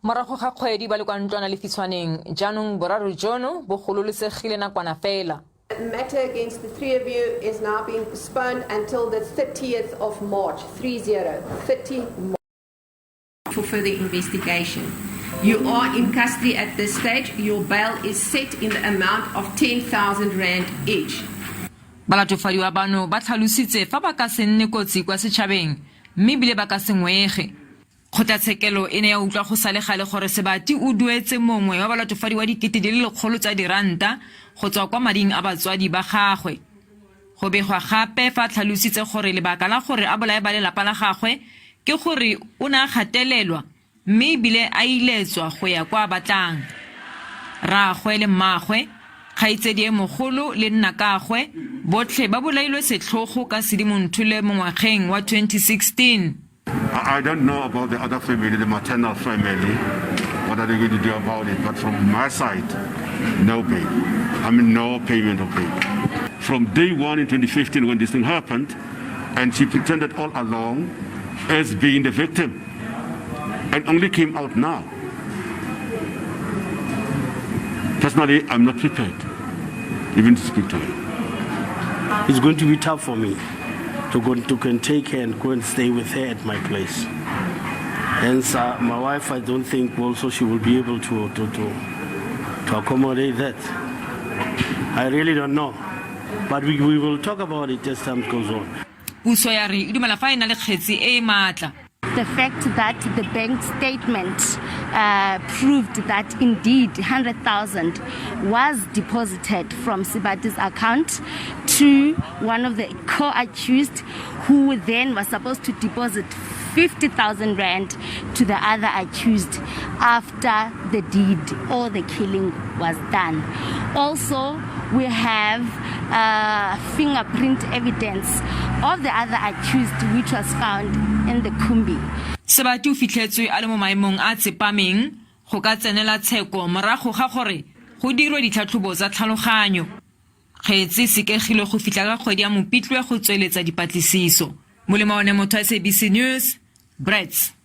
Morago ga kgwedi ba le kwa ntlwana lefitshwaneng, jaanong boraro jono bo gololesegile nakwana fela. Matter against the three of you is now being postponed until the 30th of March, 30, 30 March. For further investigation. You are in custody at this stage. Your bail is set in the amount of 10,000 Rand each. Balatofadiwa bano ba tlhalositse fa ba ka se nne kotsi kwa setšhabeng mme ebile ba ka se ngwege. Kgotlatshekelo e ne ya utlwa go sale gale gore Sebati o duetse mongwe wa balatofadiwa 100,000 tsa diranta go tswa kwa mading a batswadi ba gagwe. Go begwa gape fa a tlhalositse gore lebaka la gore a bolaye ba lelapa la gagwe ke gore o ne a gatelelwa mme ebile a iletswa go ya kwa a batlang. Rraagwe le mmaagwe, kgaitsedie mogolo le nnakaagwe botlhe ba bolailwe setlhogo ka Sedimonthole mo ngwageng wa 2016. I don't know about the other family, the maternal family, what are they going to do about it? But from my side, no bail. I mean, no payment of bail. From day one in 2015 when this thing happened, and she pretended all along as being the victim, and only came out now. Personally, I'm not prepared even to speak to her. It's going to be tough for me to go to can take her and go and stay with her at my place. Hence, my wife, I don't think also she will be able to, to, to, to accommodate that. I really don't know. But we, we will talk about it as time goes on. Puso ya re e dumela fa e na le kgetsi e e maatla. The fact that the bank statement proved that indeed 100,000 was deposited from Sebati's account to one of the co-accused, who then was supposed to deposit 50,000 rand to the other accused after the deed or the killing was done. Also, we have fingerprint evidence of the other accused, which was found in the Kumbi. Sebati o fitlhetswe a le mo maemong a a tsepameng go ka tsenela tsheko morago ga gore go dirwe ditlhatlhobo tsa tlhaloganyo. Kgetse e sekegilwe go fitlha ka kgwedi ya Mopitlwe go tsweletsa dipatlisiso. Molemo one motho SABC News, Brits.